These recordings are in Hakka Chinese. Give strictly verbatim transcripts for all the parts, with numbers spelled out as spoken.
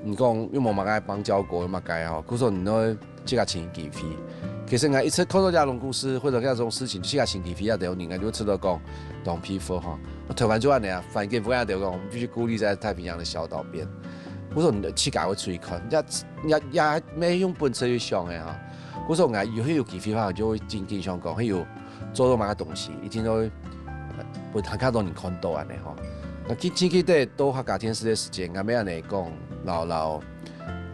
你講又無麼个邦交國，又麼个吼，故所你愛自家尋機會。其實𠊎一直看到這種故事，或者這種事情，自家尋機會啊，就人家就知道講，當佩服吼。台灣就恁樣啊，反正不然就講，我們必須孤立在太平洋的小島邊。我說你自家會出去看，也也也沒用本事去想的哈。我說𠊎有有機會的話，就會真正想講，還有做到麼个東西，一定都會分較多人看到恁樣吼。那記記記得到客家電視的時間，𠊎也恁樣講，老老。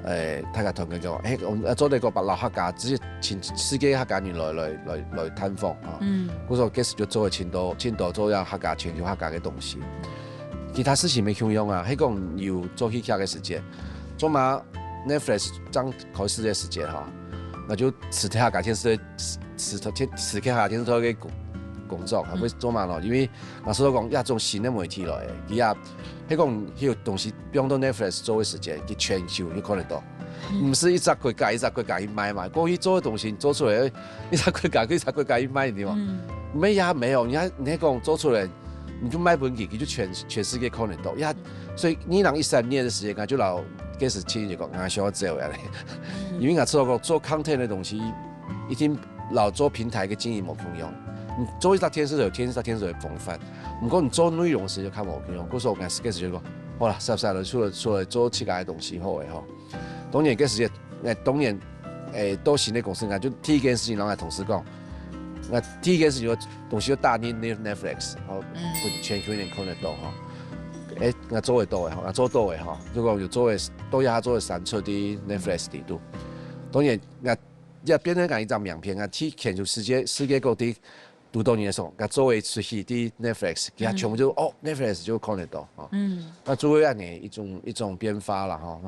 誒，大家同佢講，誒，我們做這個吧，老客家，直接請世界客家人來來來來探訪啊。嗯，我說，該時就做了盡多盡多做這客家全球客家个東西。其他事情無共樣啊，係講有做戲劇个時間，做嘛 Netflix 正開始个時間哈，那就辭掉客家電視，辭辭辭掉客家電視台个工工作，還會做嘛咯？因為老實講，這種新个媒體來，佢也，係講，佢有東西放到 Netflix 做个時間，佢全球就看得到。毋係一隻國家一隻國家去賣嘛，過去做个東西做出來，一隻國家一隻國家去賣，對無？嗯，沒也沒有，你看你看講做出來，你就賣分佢，佢就全全世界看得到。呀，所以二零一三年个時間，𠊎就摎該時青就講，𠊎想要走了咧，因為𠊎知道講做 content 个東西，一定摎做平台个經營無共樣。你做一隻電視台，有電視台電視台个風範，毋過你做內容時就較無共樣。故所𠊎該時就講，好啦，煞煞了，出來出來做自家个東西好个吼。當然，該時節，誒，當然，誒，到新个公司，𠊎就第一件事情，摎𠊎同事講，𠊎第一件事情，東西就打入Netflix，然後分全球人看得到吼。誒，𠊎做得到个吼，𠊎做到个吼，就講有做个，到這下做个產出在Netflix裡肚。當然，𠊎也變成講一張名片，𠊎去全球世界世界各地 堵到人个時候，佢做个出去在Netflix，佢全部就，哦，Netflix就看得到吼。嗯，那就會恁樣一種一種變化啦吼。